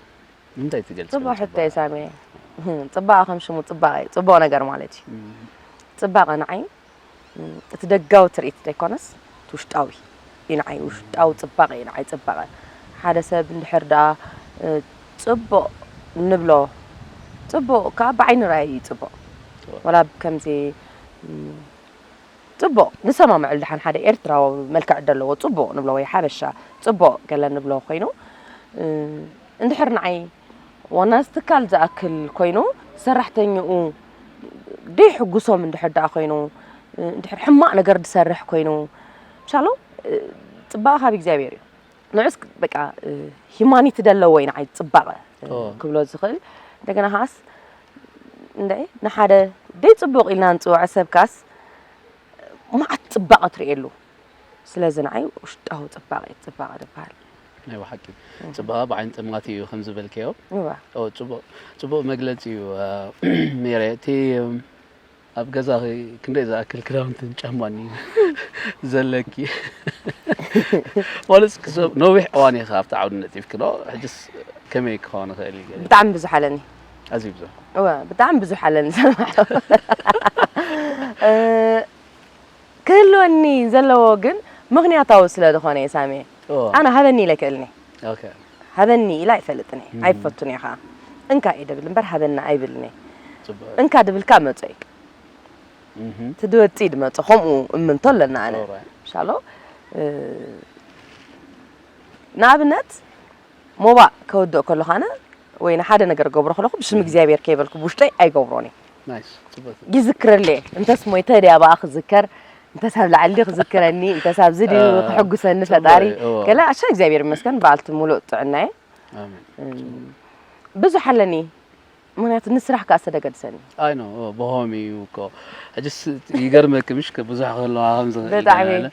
እንታይ ትገልፂ? ፅቡቕ ሕቶ እዩ ሳሚ። ፅባቐ ከም ሽሙ ፅባቐ እዩ ፅቡቕ ነገር ማለት እዩ። ፅባቐ ንዓይ እቲ ደጋዊ ትርኢት ዘይኮነስ እቲ ውሽጣዊ እዩ ንዓይ ውሽጣዊ ፅባቐ እዩ ንዓይ ፅባቐ። ሓደ ሰብ እንድሕር ደኣ ፅቡቕ ንብሎ ፅቡቕ ከዓ ብዓይኒ ርኣይ እዩ ፅቡቕ። ወላ ከምዚ ፅቡቕ ንሰማምዐሉ ደሓን ሓደ ኤርትራዊ መልክዕ ዘለዎ ፅቡቕ ንብሎ ወይ ሓበሻ ፅቡቕ ገለ ንብሎ ኮይኑ እንድሕር ንዓይ ዋና እዚ ትካል ዝኣክል ኮይኑ ሰራሕተኛኡ ደይሕጉሶም እንድሕር ደኣ ኮይኑ እንድሕር ሕማቕ ነገር ዝሰርሕ ኮይኑ ምሻሎ ፅባቐ ካብ እግዚኣብሔር እዩ። ንዑስ በቃ ሂማኒቲ ደለዎ እዩ ንዓይ ፅባቐ ክብሎ ዝኽእል። እንደገና ከዓስ እንደ ንሓደ ደይ ፅቡቕ ኢልና ንፅውዖ ሰብ ካስ መዓት ፅባቐ ትርእየሉ። ስለዚ ንዓይ ውሽጣዊ ፅባቐ እዩ ፅባቐ ዝበሃል። ናይ ብሓቂ ፅባቐ ብዓይኒ ጠማቲ እዩ ከም ዝበልከዮ። እዋ ፅቡቕ መግለፂ እዩ። ሜሬ እቲ ኣብ ገዛኺ ክንደይ ዝኣክል ክዳውንትን ጫማን እዩ ዘለኪ? ማለት ክሰብ ነዊሕ እዋን ኢኻ ኣብቲ ዓውዲ ነጢፍኪ ዶ? ሕጅስ ከመይ ክኸውን ይኽእል እዩ? ገለ ብጣዕሚ ብዙሕ ኣለኒ። ኣዝዩ ብዙሕ። እወ ብጣዕሚ ብዙሕ ኣለኒ ሰማዕ። እ፣ ክህልወኒ ዘለዎ ግን ምኽንያታዊ ስለ ዝኾነ እየ ሳሚ። እወ። ኣነ ሃበኒ ኢለ ክእልኒ ኦኬ። ሃበኒ ኢለ ኣይፈልጥን እየ ኣይፈቱን እየ ከዓ እንካ እየ ደብል እምበር ሃበኒ ኣይብልን እየ። ጽቡቅ። እንካ ድብልካ መጾ እዩ እህ። ትድወፂ ድመፆ ከምኡ እምንቶ ኣለና ኣነ Alright. ሻሎ እ፣ ንኣብነት ሞባእ ከወድእ ከለኹ ኣነ ወይ ንሓደ ነገር ገብሮ ከለኹ ብሽም እግዚኣብሔር ከይበልኩ ብውሽጠይ ኣይገብሮን እየ ናይስ። ጽቡቅ። ይዝክረለ እንተስ ሞይተ ድያ ብኣ ክዝከር እንተስ ኣብ ላዕሊ ክዝክረኒ እንተስ ኣብዚ ድዩ እ፣ ክሕጉሰኒ ጽቡቅ ፈጣሪ እዩ፣ እወ። ገለ ኣሻ እግዚኣብሔር ይመስገን በዓልቲ ሙሉእ ጥዕናየ ኣሜን። ብዙሕ ኣለኒ ምክንያቱ ንስራሕ ከዓ ዝተደገድሰኒ ኣይ ኖ ብሆም እዩ እኮ ሕጅስ ይገርመኪ ምሽ ብዙሕ ክህለዋ ከም ዝኽእል ብጣዕሚ። ይገርመለ።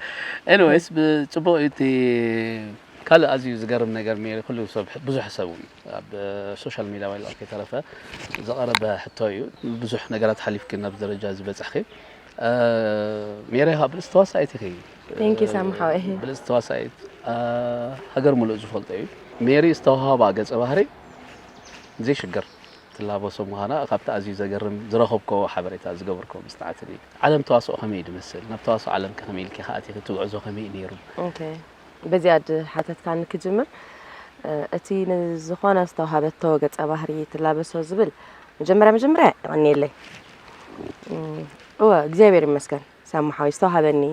ኤኒዌይስ ብጽቡቅ እቲ ካልእ ኣዝዩ ዝገርም ነገር ሜሪ ኩሉ ሰብ ብዙሕ ሰብ እውን ኣብ ሶሻል ሚድያ ዋይል ከይተረፈ ዝቐረበ ሕቶ እዩ። ብዙሕ ነገራት ሓሊፍኪ ናብ ደረጃ ዝበጻሕኪ። ሜሪ ካብ ብልጽቲ ተዋሳኢት ኢኺ። Thank you ሳሚ ሓወይ። ብልጽቲ ተዋሳኢት ሃገር ሙሉእ ዝፈልጦ እዩ። ሜሪ ዝተዋሃባ ገጸ ባህሪ ዘይሽግር ትላበሶ ምዃና ካብቲ ኣዝዩ ዘገርም ዝረኸብኮ ሓበሬታ ዝገበርኮ መጽናዕትን እዩ። ዓለም ተዋስኦ ከመይ እዩ ዝመስል? ናብ ተዋስኦ ዓለም ከ ከመይ ኢልኪ ከኣቲኺ? እቲ ጉዕዞ ከመይ እዩ ነይሩ? ኦኬ በዚኣ ድሓተትካኒ ክጅምር እ፣ እቲ ንዝኾነ ዝተዋሃበቶ ገጸ ባህሪ ትላበሶ ዝብል መጀመርያ መጀመርያ የቐንየለይ እም፣ እወ እግዚኣብሔር ይመስገን ሳሚ ሓወይ ዝተዋሃበኒ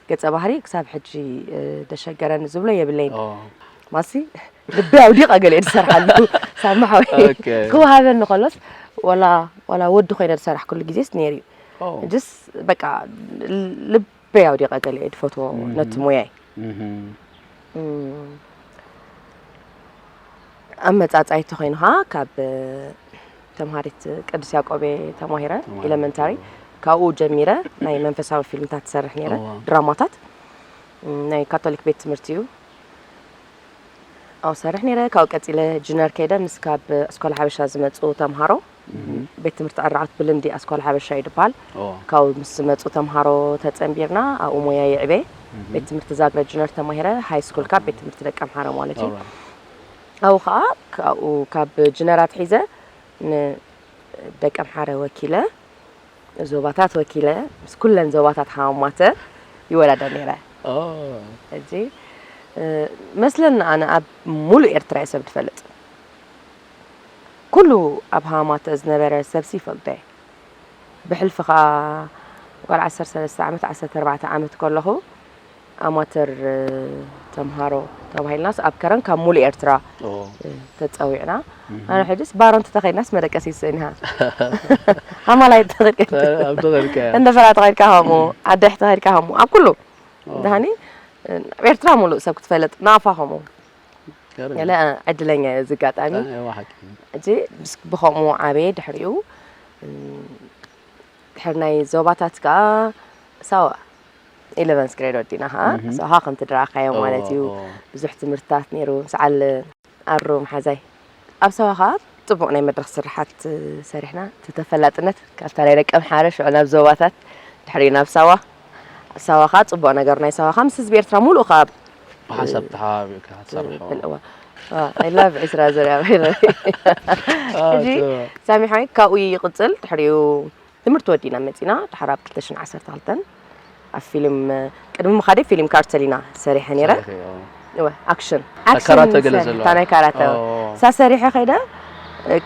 ገጸ ባህሪ ክሳብ ሕጂ እ፣ ደሸገረኒ ዝብሎ የብለይን ኦ፣ ማሲ ልቢ ኣውዲቐ ገለ ድሰርሓሉ ሳሚ ሓወይ ኦኬ። ክወሃበኒ ከሎስ ወላ ወላ ወዲ ኮይነ ዝሰራሕኩሉ ግዜስ ነይሩ እዩ ኦ፣ ጅስ በቃ ልበይ ኣውዲቐ ገለ ድፈትዎ ነቲ ሞያይ እህ። ኣመፃፃይቲ ኮይኑ ከዓ ካብ ተምሃሪት ቅዱስ ያዕቆብ ተማሂረ ተማሂረ። ኤለመንታሪ ካብኡ ጀሚረ ናይ መንፈሳዊ ፊልምታት ትሰርሕ ነይረ እዋ። ድራማታት ናይ ካቶሊክ ቤት ትምህርቲ እዩ ኣብኡ ሰርሕ ነይረ ካብኡ ቀፂለ ጅነር ከይደ ምስ ካብ ኣስኳላ ሓበሻ ዝመፁ ተምሃሮ ቤት ትምህርቲ ዕራቐት ብልምዲ ኣስኳላ ሓበሻ እዩ ዝበሃል ኦ፣ ካብኡ ምስ ዝመፁ ተምሃሮ ተፀንቢርና ኣብኡ ሞያ ይዕበ ቤት ትምህርቲ ዛግረ ጅነር ተማሂረ፣ ሃይ ስኩል ካብ ቤት ትምህርቲ ደቀምሓረ ማለት እዩ። ኣብኡ ከዓ ካብኡ ካብ ጅነራት ሒዘ ንደቀምሓረ ወኪለ፣ ዞባታት ወኪለ ምስ ኩለን ዞባታት ሃማማተ ይወዳደር ነይረ። ሕጂ መስለኒ ኣነ ኣብ ሙሉእ ኤርትራ እየ ሰብ ዝፈልጥ። ኩሉ ኣብ ሃማማተ ዝነበረ ሰብሲ ይፈልጦ እየ። ብሕልፊ ኸዓ ጓል ዓሰርተ ሰለስተ ዓመት፣ ዓሰርተ ኣርባዕተ ዓመት ከለኹ ኣማተር ተምሃሮ ተባሂልናስ ኣብ ከረን ካብ ሙሉእ ኤርትራ ተጸዊዕና። ኣነ ሕጅስ ባሮ እንተተኸይድናስ መደቀሲ ይስእኒሃ። ኣማላይ ተኸድካ፣ እንደ ፈራ ተኸድካ ከምኡ፣ ኣደሕ ተኸድካ ከምኡ፣ ኣብ ኩሉ ደሃኒ ኣብ ኤርትራ ሙሉእ ሰብ ክትፈለጥ ናፋ ከምኡ። ገለ ዕድለኛ እየ እዚ ኣጋጣሚ። ሕጂ ብኸምኡ ዓበየ ድሕሪኡ ድሕሪ ናይ ዞባታት ከኣ ሳዋ ኢለቨንስ ግሬድ ወዲና ከኣ ሳዋ ከምቲ ድረኣኻዮ ማለት እዩ። ብዙሕ ትምህርትታት ነይሩ። ሰዓል ኣሩ መሓዛይ ኣብ ሳዋ ከኣ ጽቡቕ ናይ መድረኽ ስርሓት ሰሪሕና። እቲ ተፈላጥነት ካብታ ናይ ደቀምሓረ ሽዑ ናብ ዞባታት ድሕሪኡ ናብ ሳዋ። ሳዋ ከኣ ጽቡቕ ነገር ናይ ሳዋ ከኣ ምስ ህዝቢ ኤርትራ ሙሉእ ከኣ ብሓንሳብ ተሓባቢርካ ክትሰርሖ። I love ዕስራ ዙርያ ባይዘ። ሕጂ ሳሚ ሓወይ ካብኡ ይቕጽል ድሕሪኡ ትምህርቲ ወዲና መጺና፣ ድሓር ኣብ ክልተ ሽሕን ዓሰርተ ክልተን ኣብ ፊልም፣ ቅድሚ ምኻደይ ፊልም ካርተሊና ሰሪሐ ነይረ። እወ፣ ኣክሽን። ኣክሽን ካራተ ገለ ፊልም፣ ዘለዋ። እታ ናይ ካራተ። እሳ ሰሪሐ ከይደ፣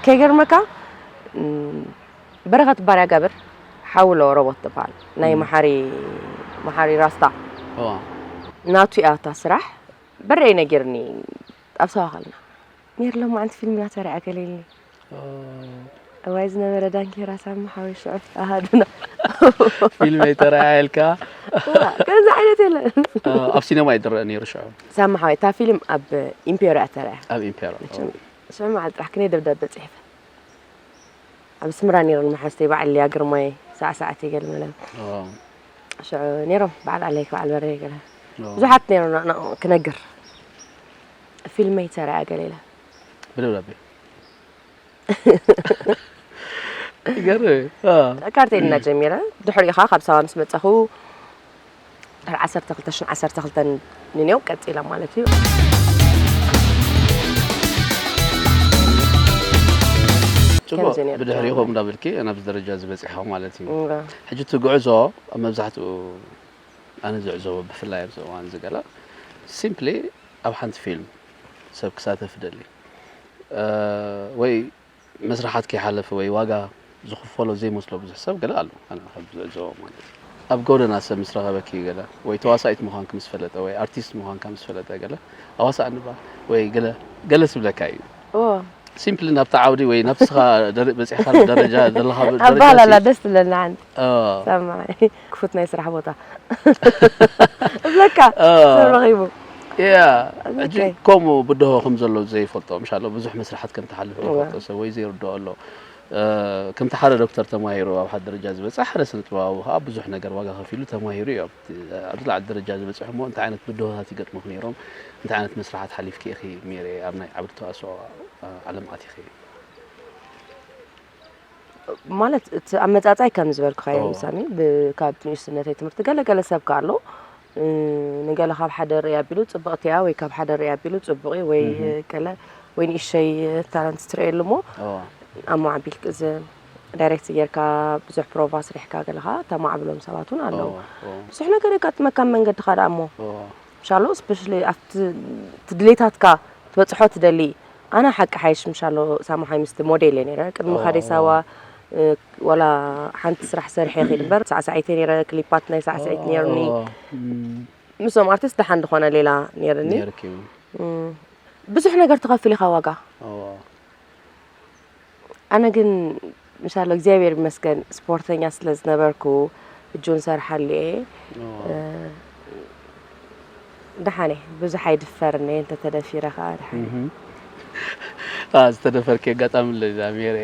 ከይገርመካ፣ በረኸት ባርያ ገብር፣ ሓውሎ ሮቦት ትበሃል። ናይ መሓሪ፣ መሓሪ ራስታ። ናቱ እያ እታ ስራሕ። በረይ ነጊርኒ፣ ኣብ ሰዋ ከለና። ሜሪ ሎማዓንቲ ፊልም እናተራእያ ገለ ኢልኒ። እዋይ ዝነበረ ዳንኬራ ሳሚ ሓወይ ሽዑ ኣሃዱና። ፊልም ኣይተራእያ ኢልካ? እዋ፣ ከምዚ ዓይነት የለን። ኣብ ሲነማ እዩ ዝረአ ነይሩ ሽዑ። ሳሚ ሓወይ፣ እታ ፊልም ኣብ ኢምፔሮ እያ ተራእያ። ኣብ ኢምፔሮ። መቸም፣ ሽዑ መዓል ጥራሕ ክንደይ ደብዳበ ጽሒፈ። ኣብ ኣስመራ ነይረን መሓዝተይ፣ በዓል ልያ ግርማይ፣ ሳዕሳዕቲ ገለ መለ። ሽዑ ነይሮም፣ በዓል ኣለይ፣ በዓል በረይ ገለ። ብዙሓት ነይሮም፣ ና-፣ ና-፣ ክነግር። ፊልመይ ተራእያ ገለ ኢላ። ብደብዳቤ። ይገርም። ካርተሊና ጀሚረ። ድሕሪኡ ኸዓ ካብ ሳዋ ምስ መጻኹ፣ ድሕሪ ዓሰርተ ክልተ ሽሕን ዓሰርተ ክልተን ንኔው ቀጺላ ማለት እዩ። ጽቡቕ፣ ከምዚ ነይሩ። ብድሕሪኡ ከምኡ እንዳበልኪ ናብዚ ደረጃ እዚ በጺሕኻ ማለት እዩ። እወ። ሕጂ እቲ ጉዕዞ ኣብ መብዛሕትኡ ኣነ ዝዕዘቦ ብፍላይ ኣብዚ እዋን እዚ ገለ ሲምፕሊ ኣብ ሓንቲ ፊልም ሰብ ክሳተፍ ይደሊ፣ እ፣ ወይ መስርሓት ከይሓለፈ ወይ ዋጋ ዝኽፈሎ ዘይመስሎ ብዙሕ ሰብ ገለ ኣሎ። ኣነ ከም ዝዕዘቦ ማለት እዩ። ኣብ ጎደና ሰብ ምስ ረኸበኪ ገለ ወይ ተዋሳኢት ምዃንኪ ምስ ፈለጠ ወይ ኣርቲስት ምዃንካ ምስ ፈለጠ ገለ ኣዋሳእኒ ባ ወይ ገለ፣ ገለ ዝብለካ እዩ። እዎ። ሲምፕሊ ናብቲ ዓውዲ ወይ ናብቲ ስኻ ደረ-፣ በጺሕካሉ ደረጃ ዘለኻ ኣብ ደረጃ ባህላላ ሲ-፣ ደስ ትብለና ሓንቲ። እ። ሰማይ፣ ክፉት ናይ ስራሕ ቦታ። እብለካ፣ እ። ሰብ ረኺቡ። ያ፣ ሕጂ ኦኬ። ከምኡ ብድሆ ከም ዘሎ ዘይፈልጦ፣ ምሻሎ ብዙሕ መስርሓት ከም ትሓልፍ እወ። ዘይፈልጦ ሰብ ወይ ዘይርድኦ ኣሎ። እ፣ ከምቲ ሓደ ዶክተር ተማሂሩ ኣብ ሓደ ደረጃ ዝበጽሐ፣ ሓደ ስነ ጥበባዊ ከኣ ብዙሕ ነገር ዋጋ ከፊሉ ተማሂሩ እዩ ኣብቲ፣ ኣብ ዝለዓለ ደረጃ ዝበጽሐ እሞ፣ እንታይ ዓይነት ብድሆታት ይገጥሙኺ ነይሮም? እንታይ ዓይነት መስርሓት ሓሊፍኪ ኢኺ ሜሪ ኣብ ናይ ዓውዲ ተዋስኦ፣ እ፣ ዓለም ኣቲኺ? ማለት እቲ ኣመጻጽኣይ ከም ዝበልኩኻዮ ኦ። እዩ ሳሚ፣ ብ-፣ ካብ ንእሽትነተይ ትምህርቲ ገለ ገለ ሰብ ከኣ ኣሎ፣ እ፣ ንገለ ካብ ሓደ ርእይ ኣቢሉ ጽብቕቲ እያ ወይ ካብ ሓደ ርእይ ኣቢሉ ጽቡቕ እዩ ወይ እህ። ገለ ወይ ንእሸይ ታለንት ትርእየሉ እሞ ኦ። ኣሞ ዓቢልክ እዚ ዳይሬክት ጌርካ ብዙሕ ፕሮቫ ስሪሕካ ገለ ከኣ ተማዕብሎም ሰባት እውን ኣለዉ። ኦ፣ ኦ። ብዙሕ ነገር የጋጥመካ ኣብ መንገድኻ ደኣ እሞ። ኦ። ምሻሎ ስፔሻሊ ኣብቲ እቲ ድሌታትካ ትበጽሖ ትደሊ። ኣነ ሓቂ ሓይሽ ምሻሎ ሳሙሓይ ምስቲ ሞዴል እየ ነይረ። ቅድሚ ኦ፣ ካደይ ኦ። ሳዋ፣ እ፣ ዋላ ሓንቲ ስራሕ ሰሪሐ ይኽእል እምበር፣ ሳዕሳዒት እየ ነይረ፣ ክሊፓት ናይ ሳዕሳዒት ኦ፣ ነይሩኒ። ኦ፣ እም። ምስኦም ኣርቲስት ደሓን ዝኾነ ሌላ ነይርኒ። ነይርኪ። እም፣ ብዙሕ ነገር ትኸፍል ኢኻ ዋጋ። ኦ። ኣነ ግን ምሻሎ እግዚኣብሔር ይመስገን ስፖርተኛ ስለ ዝነበርኩ እጁን ሰርሓሉ እየ። ኦ። እ፣ ደሓነ ብዙሕ ኣይድፈርን እየ፣ እንተተደፊረ ኸዓ ደሓነ። እህ። አ፣ ዝተደፈርኪ ኣጋጣሚ ኣሎ እዛ ሜሬ።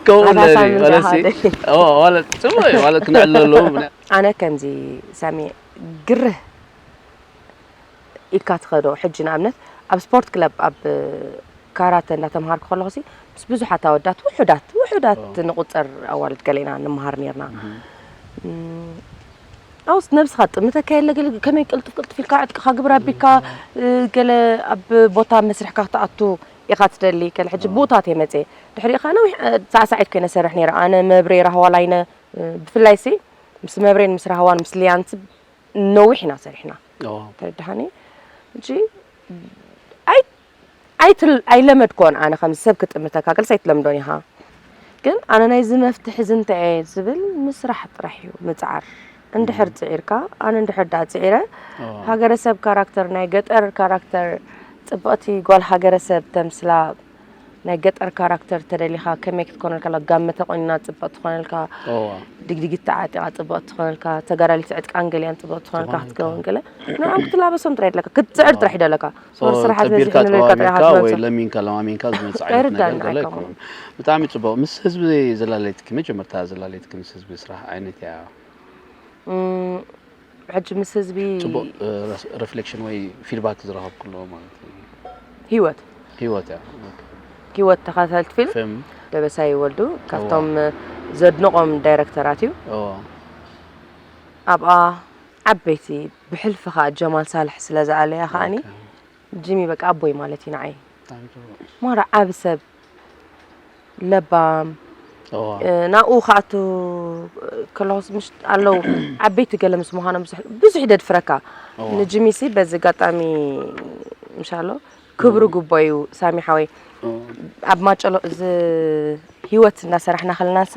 ከምኡ ኣታ ኣለኒ፣ ሳሚ ዋላ ሲ-፣ እንዳኻደ። ኦ፣ ዋላ ጽቡቕ እዩ፣ ዋላ ክነዕልለሉ ምና-፣ ኣነ ከምዚ ሳሚ ግርህ ኢልካ ትኸዶ። ሕጂ ንኣብነት ኣብ ስፖርት ክለብ ኣብ ካራተ እንዳተምሃርኩ ከለኹሲ ምስ ብዙሓት ኣወዳት ውሑዳት፣ ውሑዳት ኦ። ንቑጸር ኣዋልድ ገለ ኢና ንምሃር ኔርና። እህ። እም፣ ኣውስ ነብስኻ ጥምተካ የለ ገለ ከመይ ቅልጥፍ ቅልጥፍ ኢልካ ዕጥቅኻ ግብር ኣቢካ፣ እ፣ ገለ ኣብ ቦታ መስርሕካ ክትኣቱ ኢኻ ትደሊ። ገለ ሕጂ ቦታት እየ መጽየ። ድሕሪኡ ኸኣ ነዊሕ፣ እ፣ ሳዕሳዒት ኮይነ እሰርሕ ነይረ። ኣነ፣ መብሬ፣ ራህዋ ላይነ፣ እ፣ ብፍላይ ሲ ምስ መብሬን ምስ ራህዋን ምስ ሊያን ሲ ነዊሕ ኢና ሰሪሕና። ኦ። ተረድሃኒ? ሕጂ ኣይ-፣ ኣይትል-፣ ኣይለመድኮን ኣነ ከም ሰብ ክጥምተካ፣ ገልስ ኣይትለምዶን ኢኻ። ግን ኣነ ናይዚ መፍትሒ እዚ እንታይ እየ ዝብል፣ ምስራሕ ጥራሕ እዩ፣ ምጽዓር። እንድሕር ጽዒርካ፣ ኣነ እንድሕር ደኣ ጽዒረ፣ ኦ። ሃገረሰብ ካራክተር፣ ናይ ገጠር ካራክተር፣ ጽብቕቲ ጓል ሃገረሰብ ተምስላ፣ ናይ ገጠር ካራክተር ተደሊኻ ከመይ ክትኮነልካ፣ ጋመ ተቆኒና ጽብቕቲ ትኾነልካ፣ እዋ። ድግድጊት ተዓጢቓ ጽብቕቲ ትኾነልካ፣ ተጋዳሊት ዕጥቃን ገሊኣን ጽብቕቲ ትኾነልካ ትኾነልካ። ክትከውን ገለ። ንዖም ክትላበሶም ጥራይ ደለካ፣ ክትጽዕር ጥራሕ ደለካ። ሶር ኦ፣ ስራሓት በዚሑ ተቢርካ ንብለካ ጥራሕ ጥዋሚካ ወይ ትመጽእ። ለሚንካ ለማሚንካ ዝመጽእ ዓይነት ነገር ኣይርዳን ዘሎ ኣይኮምን። ኣይኮነን። ብጣዕሚ ጽቡቕ። ምስ ህዝቢ ዘላለየትኪ፣ መጀመርታ ዘላለየትኪ ምስ ህዝቢ ስራሕ ዓይነት እያ? እም፣ ሕጂ ምስ ህዝቢ ጽቡቕ፣ እ፣ ረስ-፣ ሪፍሌክሽን ወይ ፊድባክ ዝረኸብኩሉ ማለት እዩ። ህይወት። ህይወት እያ። ኦኬ። ህይወት ተኸታተልቲ ፊልም ፊልም። ደበሳይ ወልዱ ካብቶም እዋ። ዘድንቖም ዳይረክተራት እዩ። እዋ። ኣብኣ ዓበይቲ ብሕልፊ ኸኣ ጀማል ሳልሕ ስለ ዝኣለያ ኸኣኒ ኦኬ። ጂሚ በቃ ኣቦይ ማለት እዩ ንዓይ። ብጣዕሚ ጽቡቕ። ማራ ዓቢ ሰብ፣ ለባም፣ እዋ። እ፣ ናብኡ ክኣቱ ከለኹስ ምሽ ኣለዉ ዓበይቲ ገለ ምስ ምዃኖም ብዙሕ፣ ብዙሕ ደድፍረካ። እዋ። ንጂሚሲ በዚ ኣጋጣሚ ምሽ ኣሎ ክብሩ እዋ። ግቦ እዩ ሳሚ ሓወይ። እዋ። ኣብ ማጨሎ እዚ ህይወት እናሰራሕና ከለናስ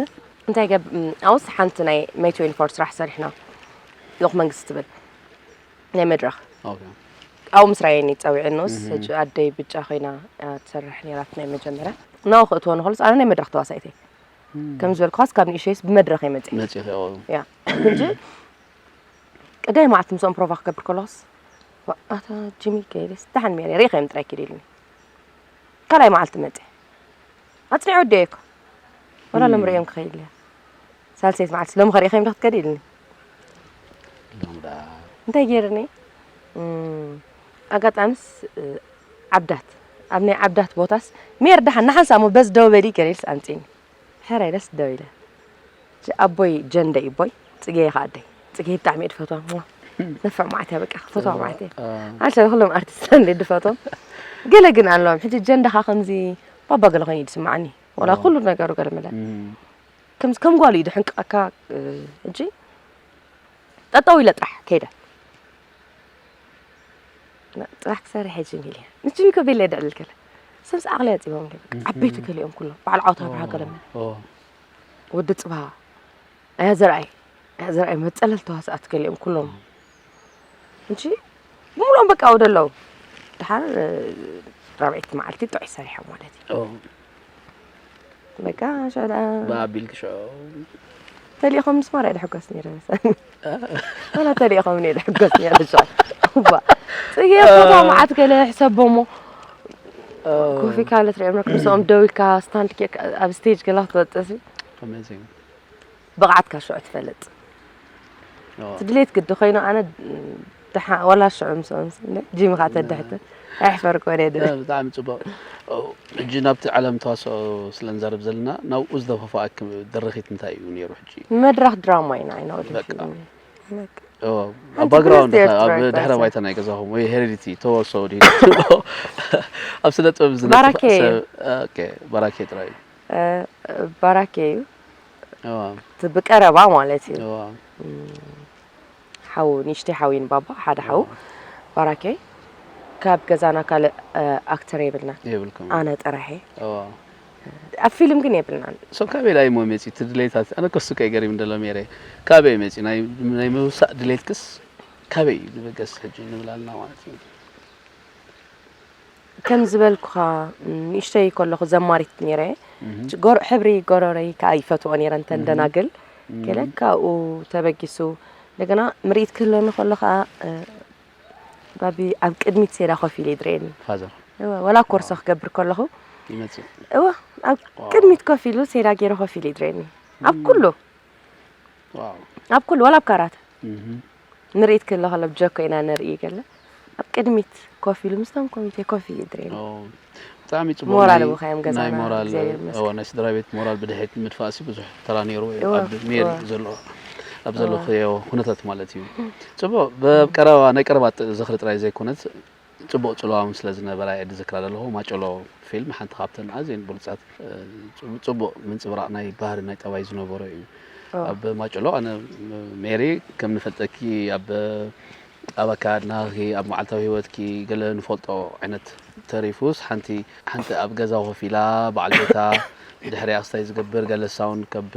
እንታይ ገብ-፣ ም፣ ኣውስ ሓንቲ ናይ ሜይ ትዌንቲ ፎር ስራሕ ሰሪሕና። ልኡኽ መንግስቲ ትብል ናይ መድረኽ። ኦኬ። ኣብኡ ምስ ራየኒ ጸዊዐንስ፣ እም። ሕጂ ኣደይ ብጫ ኮይና እያ ትሰርሕ ነይራ፣ ናይ መጀመርያ። ናብኡ ክእትዎ ንኸሎስ፣ ኣነ ናይ መድረኽ ተዋሳኢት እየ። እም። ከም ዝበልኩኻስ፣ ካብ ንእሽተይስ ብመድረኽ እየ መጺአ። መጺእኺ፣ ኦ። ያ። ሕጂ፣ ቀዳይ መዓልቲ ምስኦም ፕሮቫ ክገብር ከለኹስ፣ ዋ፣ ኣታ ጂሚ ከይደስ፣ ደሓን ሜሪ፣ ርኢኸዮም ጥራይ ኪድ ኢልኒ። ካልኣይ መዓልቲ መጺአ። ኣጽኒዐ ወዲኤ እኮ። ወላ ሎም እም። ርእዮም ክኸይድ እያ። ሳልሰይቲ መዓልቲ፣ ሎሚ ኸሪእኸዮም ዶ ክትከዲ ኢልኒ። ሎም ደኣ። እንታይ ገይርኒ? እም፣ ኣጋጣሚስ፣ እ፣ ዓብዳት፣ ኣብ ናይ ዓብዳት ቦታስ፣ ሜር ደሓን፣ ንሓንሳእ እሞ በዚ ደው በሊ ገለ ኢልስ ኣምጺእኒ። ሕራይ ደስ ደው ኢለ። ጀ-፣ ኣቦይ ጀንደ እዩ ኣቦይ፣ ጽጌ ኸኣ ኣደይ። ጽጌ ብጣዕሚ እየ ድፈትዋ። ሟ። ነፍዕ መዓት እያ በቃ፣ ክፈትዋ መዓት እየ። አ። ኣንተ ኩሎም ኣርቲስት እንደ ድፈትዎም። ገለ ግን ኣለዎም። ሕጂ ጀንደ ኸኣ ከምዚ ባባ ገለ ኮይኑ እዩ ዝስምዓኒ። ወላ አ። ኩሉ ነገሩ ገለ መለ። እም። ከምዚ ከም ጓሉ እዩ ድሕንቅቐካ፣ እ፣ ሕጂ ጠጠው ኢለ ጥራሕ ከይደ። ና-፣ ጥራሕ ክሰርሕ እየ ጅሚል እየ። ንጅሚ እኮ ቤለ ደዕልል ከለ። ሰብስ ዓቕሊ ኣጺቦም ገለ። እህ። ዓበይቲ ገሊኦም ኩሎም። በዓል ዓወት ኣብርሃ ኦ፣ ገለ መለ። ኦ። ወዲ ጽብሃ። ኣያ ዘርኣይ። ኣያ ዘርኣይ መጸለል ተዋሳእቲ ገሊኦም ኩሎም። እንጂ ብምሉኦም በቃ ወደ ኣለዉ። ድሓር፣ እ፣ ራብዐይቲ መዓልቲ ጥዑይ ሰሪሖም ማለት እዩ። ኦ። በቃ፣ ሸዳ ብኣቢል ክሸው። ተሊእኾም ምስ ማራ ድሕጎስ ነይረ መሰለኒ። አ። ዋላ ተሊእኾም ነይረ ድሕጎስ ነይረ ሸው። እባ። ጽጌ ፎቶ መዓት ገለ ሕሰቦሞ። ኦ። ኮፊ ካለ ትሪኦም ነበር፣ ምስኦም ደው ኢልካ ስታንድ ኬክ ኣብ ስቴጅ ገላ ክትወጥሲ። ኣሜዚንግ። ብቕዓትካ ሽዑ ትፈልጥ። ኦ። እቲ ድሌት ግዲ ኮይኑ ኣነ ደሓ-፣ ዋላ ሽዑ ምስኦም ስ-፣ እንደ ጂም ኻ ተድሕት። እ። ኣይሕፈር ኮነ ዶ። እ፣ ብጣዕሚ ጽቡቕ። ኦ፣ ሕጂ ናብቲ ዓለም ተዋስኦ ስለ ንዛረብ ዘለና፣ ናብኡ ዝደፋፍኣኪ ድርኺት እንታይ እዩ ነይሩ ሕጂ? መድረኽ ድራማ ኢና፣ ኢና ወዲ በቃ። ፊልም። በቃ። ኦ፣ ሓንቲ ኣብ ባክግራውንድ ክልተ ኸ-፣ ኣብ ኤርትራዊት ድሕረ ባይታ። ባይታ ናይ ገዛኹም ወይ ሄሪዲቲ ተዋስኦ ድዩ? ኣብ ስነ ጥበብ ዝነጥፍ ባራኬ እዩ። ሰብ፣ ኦኬ፣ ባራኬ ጥራይ እዩ። እ፣ ባራኬ እዩ። እዋ። እቲ ብቀረባ ማለት እዩ። እዋ። እም፣ ሓው፣ ንእሽተይ ሓው እዩ ንባባ፣ ሓደ ሓው። እዋ። ባራኬ፣ ካብ ገዛና ካልእ፣ እ፣ ኣክተር የብልናን። የብልኩም። ኣነ ጥራሕ እየ። እዋ። ኣብ ፊልም ግን የብልናን። ሶ ካበይ ላይ እሞ መፂ እቲ ድሌታት? ኣነ እኮ እሱ እኮ እዩ ገሪም እንደሎ ሜሬ። ካበይ መፂ? ናይ፣ ናይ ምውሳእ ድሌትክስ ካበይ እዩ ዝበገስ ሕጂ ንብል ኣለና ማለት እዩ። ከም ዝበልኩኻ፣ ም፣ ንእሽተይ ከለኹ ዘማሪት ነይረ። እህ። ች-፣ ጎር-፣ ሕብሪ ጎረረይ ከኣ ይፈትዎ ነይረ፣ እንተን እህ። ደናግል። እህ። ገለ ካብኡ ተበጊሱ። እንደገና ምርኢት ክህልወኒ ከሎ ከኣ፣ እ፣ ባቢ ኣብ ቅድሚት ሴዳ ኮፍ ኢለ ይድረየኒ። ፋዘር። እወ፣ ወላ ኮርሶ ክገብር ከለኹ። ይመጽእ። እወ፣ ኣብ ዋው። ቅድሚት ኮፍ ኢሉ ሴዳ ገይሩ ኮፍ ኢሉ ይድረየኒ። ኣብ እም። ኩሉ። ዋው። ኣብ ኩሉ፣ ወላ ኣብ ካራተ። እህ። ምርኢት ክህሉ ከሎ፣ ብ ጀኮ ኢና ንርኢ ገለ። ኣብ ቅድሚት ኮፍ ኢሉ፣ ምስቶም ኮሚቴ ኮፍ ኢሉ ይድረየኒ። ኦ፣ ብጣዕሚ ጽቡቕ ሞራል ናይ፣ ምዃዮም ገዛና፣ ናይ ሞራል፣ እግዚኣብሔር ይመስገን። እወ፣ ናይ ስድራ ቤት ሞራል ብድሕሪት ምድፋእሲ ብዙሕ ተራ ነይርዎ እዩ። እወ፣ ኣብ ሜሪ እወ። ዘሎ። ኣብ ዘለኽዮ ኩነታት ማለት እዩ። ጽቡቕ፣ ብቀረባ፣ ናይ ቀረባ ጥ-፣ ዝኽሪ ጥራይ ዘይኮነት፣ ጽቡቕ ጽልዋ እውን ስለ ዝነበራ እየ ዝዝክራ ዘለኹ። ማጨሎ ፊልም ሓንቲ ካብተን ኣዝየን ብሉጻት፣ እ፣ ጽቡ-፣ ጽቡቕ ምንጽብራቕ ናይ ባህሪ ናይ ጠባይ ዝነበሮ እዩ። ኣብ ማጨሎ ኣነ ም-፣ ሜሪ ከም ንፈልጠኪ ኣብ፣ ኣብ ኣካድናኺ፣ ኣብ መዓልታዊ ህይወትኪ ገለ ንፈልጦ ዓይነት ተሪፉስ ሓንቲ፣ ሓንቲ ኣብ ገዛ ኮፍ ኢላ በዓል ቤታ ብድሕሪኣ ክስታይ ዝገብር ገለ ሳውንድ ከብ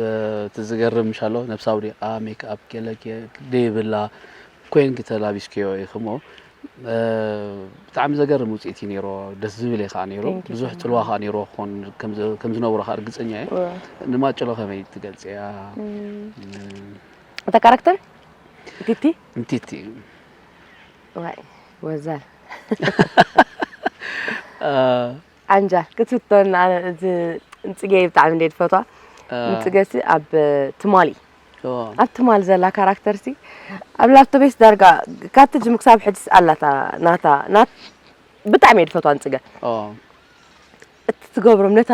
ትዝገርም ምሻሎ ነብሳዊ ዲቓ ሜክኣፕ ገለ ገ-፣ ደይብላ ኮይንኪ ተላቢስክዮ ኢኺ እሞ፣ እ፣ ብጣዕሚ ዘገርም ውፅኢት እዩ ነይሮ። ደስ ዝብል እዩ ከዓ ነይሩ። Thank you ብዙሕ so ጽልዋ ከዓ ነይርዎ ክኾን ከም ዝ-፣ ከም ዝነብሮ ከዓ ርግፀኛ እየ። Wow። ንማጨሎ ከመይ ትገልፅያ? እም፣ እታ ካራክተር ቲቲ? ንቲቲ። ዋይ፣ ወዛል። እ፣ ዓንጃል ክትፍቶን ኣነ እዚ ንጽጌ ብጣዕሚ እንደ ዝፈትዋ። እ። ንጽጌሲ ኣብ ትማሊ፣ እዎ። ኣብ ትማሊ ዘላ ካራክተር ሲ ኣብ ላፕቶፕስ ዳርጋ ካብቲ ጅም ክሳብ ሕጅስ ኣላታ ናታ ናት ብጣዕሚ እየ ዝፈትዋ ንጽገ። እዎ። እቲ ትገብሮም ነታ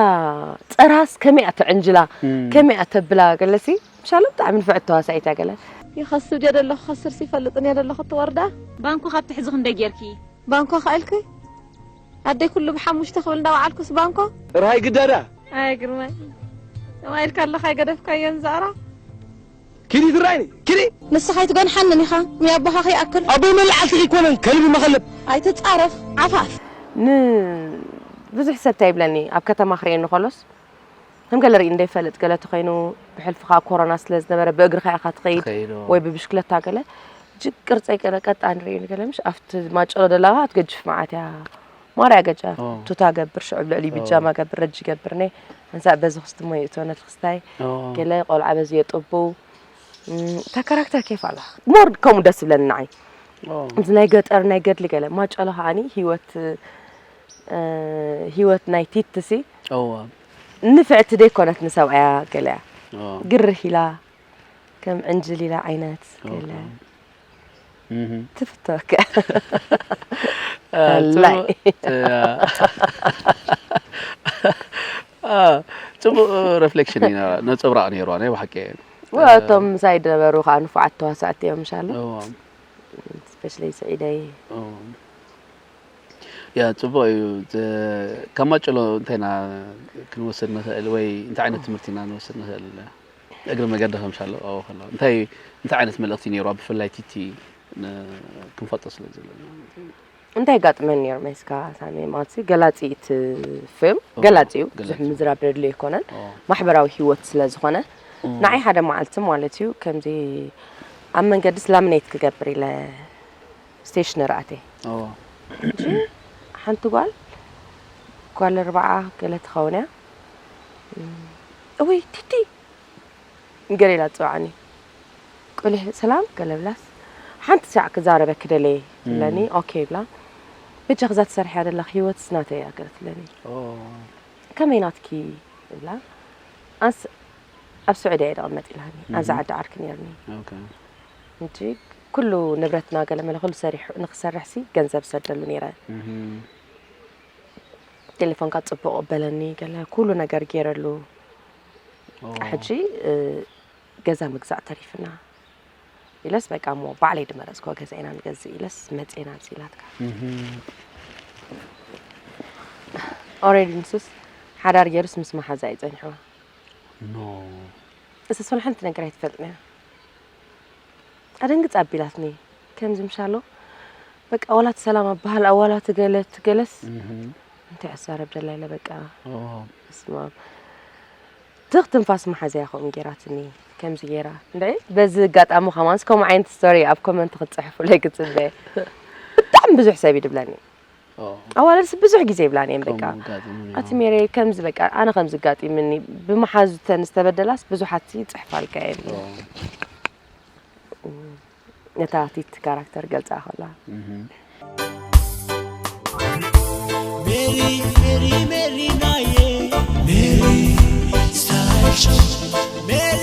ጸራስ ከመይ እያ ተዕንጅላ፣ እም። ከመይ እያ ተብላ ገለሲ ምሻሎ ብጣዕሚ ንፍዕቲ ተዋሳኢት እያ ገለ። ይኸስብ ድየ ደለኹ፣ ከስርስ ይፈልጥን እየ ደለኹ፣ እቲ ወርዳ። ባንኮ ካብ ትሕዚ ክንደይ ጌርኪ? ባንኮ ከ ኢልኪ? ኣደይ ኩሉ ብሓሙሽተ ክብል እንዳወዓልኩስ ባንኮ? ጥርሃይ ግዳዳ። ኣይ ግርማይ፣ ከምኣ ኢልካ ኣለኻ ኣይገደፍካዮን ዛዕራ። ኪዲ ትራይኒ፣ ኪዲ። ንስኻ ኣይትገንሓንን ኢኻ፣ ሚያቦኻ ከይኣክል። ኣቦይ መላዓልቲ ከይኮነን ከልቢ መኸለብ። ኣይትጻረፍ፣ ዓፋፍ። ን-፣ ብዙሕ ሰብ እንታይ ይብለኒ፣ ኣብ ከተማ ክርእየኒ ከሎስ፣ ከም ገለ ርኢ እንደይፈልጥ ገለ ተኾይኑ፣ ብሕልፊ ኸኣ ኮሮና ስለ ዝነበረ፣ ብእግርኻ ኢኻ ትኸይድ ትኸይድ፣ ኦ። ወይ ብብሽክለታ ገለ፣ ጅግ ቅርጸይ ገለ ቀጣ ንርኢ ገለ፣ ምሽ ኣብቲ ማጨሎ ደላዋ ትገጅፍ መዓት እያ። ማርያ ገጃ፣ ኦ። ቱታ ገብር፣ ሽዑ ኣብ ልዕሊ ኦ። ቢጃማ ገብር፣ ረጂ ገብር፣ ነ፣ እንሳ በዚ ክስቲ ሞ ይእቶ፣ ነቲ ክስታይ፣ ኦ። ገለ ቆልዓ በዚ የጥቡ። እም፣ እታ ካራክተር ኬፍ ኣላ። ሞር ከምኡ ደስ ዝብለኒ ንዓይ። ኦ። እዚ ናይ ገጠር፣ ናይ ገድሊ ገለ፣ ማጨሎ ከዓኒ ህይወት፣ እ፣ ህይወት ናይ ቲትሲ፣ እዋ። ንፍዕቲ ደይኮነት ንሰብኣያ ገለ እያ። ኦ። ግርህ ኢላ፣ ከም ዕንጅል ኢላ ዓይነት ገለ። ኦኬ። እህ። ትፍተወካ። አ፣ ኣላይ። ጽቡቕ፣ አ፣ አ፣ ጽቡቕ ሪፍሌክሽን እዩ ነራ-፣ ነጸብራቕ ነይርዋ፣ ናይ ብሓቂ። ወ-፣ አ፣ እቶም ምሳይ ዝነበሩ ኸኣ ንፉዓት ተዋሳእቲ እዮም፣ ምሻሎ? እዋ። ስፔሻሊ ስዒደይ። እዋ። ያ፣ ጽቡቕ እዩ። ዘ-፣ ካብ ማጨሎ እንታይ ኢና ክንወስድ ንኽእል ወይ እንታይ ዓይነት ትምህርቲ ኢና ንወስድ ንኽእል? እግሪ መገዲ ከምሻሎ ኣብኡ ከሎ። እንታይ፣ እንታይ ዓይነት መልእኽቲ ነይሩ? ብፍላይ ቲቲ ን-፣ ክንፈልጦ ስለ ዘለና። እንታይ የጋጥመን ነይሩ መስካ ሳሚ? ማለት ገላጺ እቲ ፊልም ኦ፣ ገላጺ እዩ። ብዙሕ ገላጺ። ምዝራብ ዘድልዮ ኣይኮነን። ኦ። ማሕበራዊ ህይወት ስለ ዝኾነ፣ እም። ንዓይ ሓደ መዓልቲ ማለት እዩ፣ ከምዚ ኣብ መንገዲ ስላምኔት ክገብር ኢለ ስቴሽነሪ ኣትየ። ኦ። ሕጂ ሓንቲ ጓል፣ ጓል ኣርባዓ ገለ ትኸውን እያ። እም፣ እውይ፣ ቲቲ! ገለ ኢላ ትጽውዓኒ። ቁሊሕ፣ ሰላም? ገለ ብላስ፣ ሓንቲ ሳዕ ክዛረበኪ ደለየ ትብለኒ። እም። ኦኬ ይብላ። በጃኺ እዛ ትሰርሕያ ዘለኺ ህይወትስ ናተይ እያ ገለ ትብለኒ። ኦ። ከመይ ናትኪ? ይብላ። ኣንስ ኣብ ስዑድያ እየ ዝቕመጥ ኢላኒ። ኣብዚ እም። ዓዲ ዓርኪ ነይርኒ። ኦኬ። እንጂ ኩሉ ንብረትና ገለ መለ ኩሉ ሰሪሑ ንክሰርሕሲ ገንዘብ ሰደሉ ነይረ። እም። ቴሌፎንካ ጽቡቕ በለኒ፣ ገለ ኩሉ ነገር ገይረሉ። ኦ። ሕጂ፣ እ፣ ገዛ ምግዛእ ተሪፍና። ኢለስ በቃ እሞ ባዕለይ ድመረጽኮ ገዛ ኢና ንገዝእ ኢለስ መጽኤና ኣብዚ ኢላትካ። እህ። ኦሬዲ ንሱስ ሓዳር ገይሩስ ምስ መሓዛ እዩ ጸኒሕዋ። ኖ። እሰስ ወላ ሓንቲ ነገር ኣይትፈልጥን እያ። ኣደንግጽ ኣቢላትኒ። ከምዚ ምሻሎ፣ በቃ፣ ዋላ እቲ ሰላም ኣበሃል፣ ኣዋላ እቲ ገለ፣ እቲ ገለስ፣ እህ። እንታይ ዕሳረብ ደላ ኢለ፣ በቃ፣ ኦ። በስመ ኣብ። ትኽ ትንፋስ መሓዝያ ከምኡ ገይራትኒ፣ ከምዚ ገይራ። እንድዒ፣ በዚ ኣጋጣሚ ከማንስ፣ ከምኡ ዓይነት ስቶሪ ኣብ ኮመንት ክትጽሕፉለይ ክጽበ። ብጣዕሚ ብዙሕ ሰብ እዩ ድብለኒ። ኦ። ኣዋልድስ ብዙሕ ግዜ ይብላኒ እየን፣ በቃ። ከምኡ ኣጋጢሙኒ፣ ኣቲ ኦ። ሜሪ፣ ከምዚ፣ በቃ፣ ኣነ ከምዚ ኣጋጢምኒ፣ ብመሓዙተን ዝተበደላስ ብዙሓት ይጽሕፋልካ እየን። ኦ። ነታ ቲት ካራክተር ገልጻ ከላ። እህ። ሜሪ፣ ሜሪ፣ ሜሪ ናየ፣ ሜሪ ስታይል ሾው፣ ሜሪ